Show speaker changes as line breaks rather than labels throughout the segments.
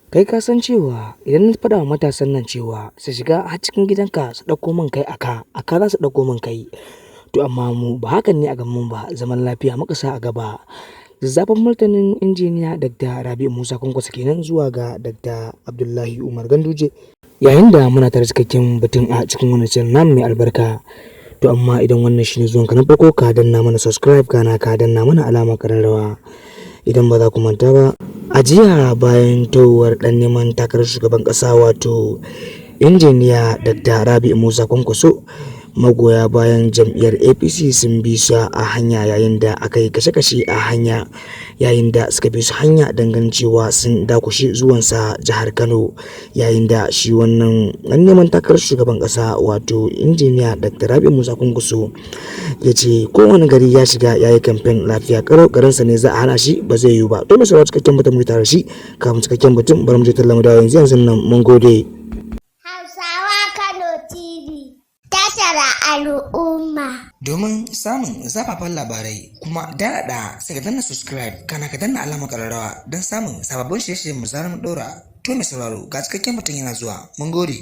Kai ka san cewa idan na faɗa wa matasan nan cewa su shiga har cikin gidanka su ɗauko min kai a ka za su ɗauko min kai. To amma mu ba hakan ne a gabanmu ba, zaman lafiya muka sa a gaba. Zazzafan martanin Injiniya Dr. Rabi'u Musa Kwankwaso kenan zuwa ga Dr. Abdullahi Umar Ganduje. Yayin da muna tare cikakken batun a cikin wannan channel namu mai albarka. To amma idan wannan shine zuwanka na farko, ka danna mana subscribe, kana ka danna mana alamar ƙararrawa. Idan ba za ku manta ba, a jiya bayan towar ɗan neman takarar shugaban ƙasa, wato Injiniya Dr. Rabi'u Musa Kwankwaso, magoya bayan jam'iyyar APC sun bi su a hanya yayin da aka yi kashe-kashe a hanya, yayin da suka bi su hanya ganin cewa sun dakushe zuwansa jihar Kano, yayin da shi wannan ɗan neman takarar shugaban ƙasa, wato Injiniya Dr. Rabi'u Musa Kwankwaso, ya ce kowane gari ya shiga ya yi kamfen lafiya ƙalau, garinsa ne za a hana shi? Ba zai yiwu ba. To mai sauraro, cikakken batun mu tare shi. Kafin cikakken batun, bari mu je talla mu dawo yanzu yanzu nan. Mun gode.
Hausawa Kano TV, tashar al'umma.
Domin samun zafafan labarai kuma daɗaɗa, sai ka danna subscribe, kana ka danna alamar ƙararrawa don samun sababbin shirye-shiryen mu zarar mu ɗora. To mai sauraro, ga cikakken mutum yana zuwa. Mun gode.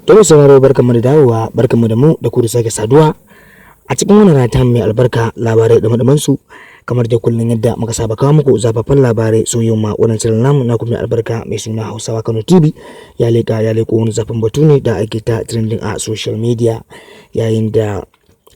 To mai sauraro, barkanmu da dawowa, barkanmu da mu da ku da sake saduwa a cikin wannan rana mai albarka, labarai da su kamar da kullum yadda muka saba kawo muku zafafan labarai. So yau ma wannan channel namu na mai albarka mai suna Hausawa Kano TV ya leka ya leko wani zafin batu ne da ake ta trending a social media, yayin da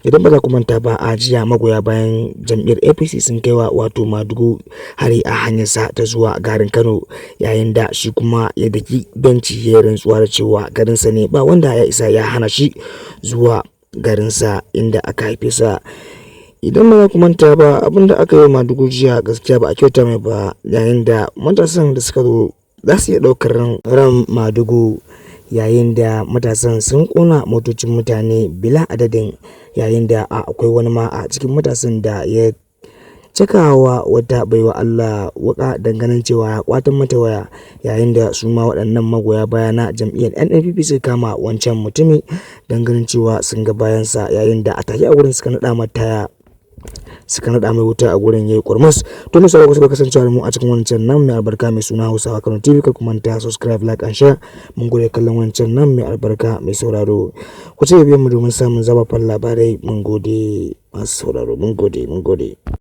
idan ba za ku manta ba, a jiya magoya bayan jam'iyyar APC sun kaiwa wato Madugu hari a hanyarsa ta zuwa garin Kano, yayin da shi kuma ya daki benci ya rantsuwa da cewa garinsa ne, ba wanda ya isa ya hana shi zuwa garinsa inda aka haife sa. Idan ba za ku manta ba, abin da aka yi wa Madugu jiya gaskiya ba a kyauta mai ba, yayin da matasan da suka zo za su iya ɗaukar ran Madugu, yayin da matasan sun ƙona motocin mutane bila adadin, yayin da akwai wani ma a cikin matasan da ya cakawa wata baiwa Allah wuƙa ganin cewa ya ƙwatan mata waya, yayin da su ma waɗannan magoya baya na jam'iyyar NNPP suka kama wancan mutumi ganin cewa sun ga bayansa, yayin da a take a wurin suka naɗa mata taya, suka naɗa mai wuta a gurin yayi kurmus. To mai sauraro, kuka kasancewa da mu a cikin wannan channel namu mai albarka mai suna Hausawa Kano TV. Kar ku manta subscribe, like and share. Mun gode kallon wannan channel namu mai albarka. Mai sauraro, ku ci biyan mu domin samun zafafan labarai. Mun gode masu sauraro, mun gode, mun gode.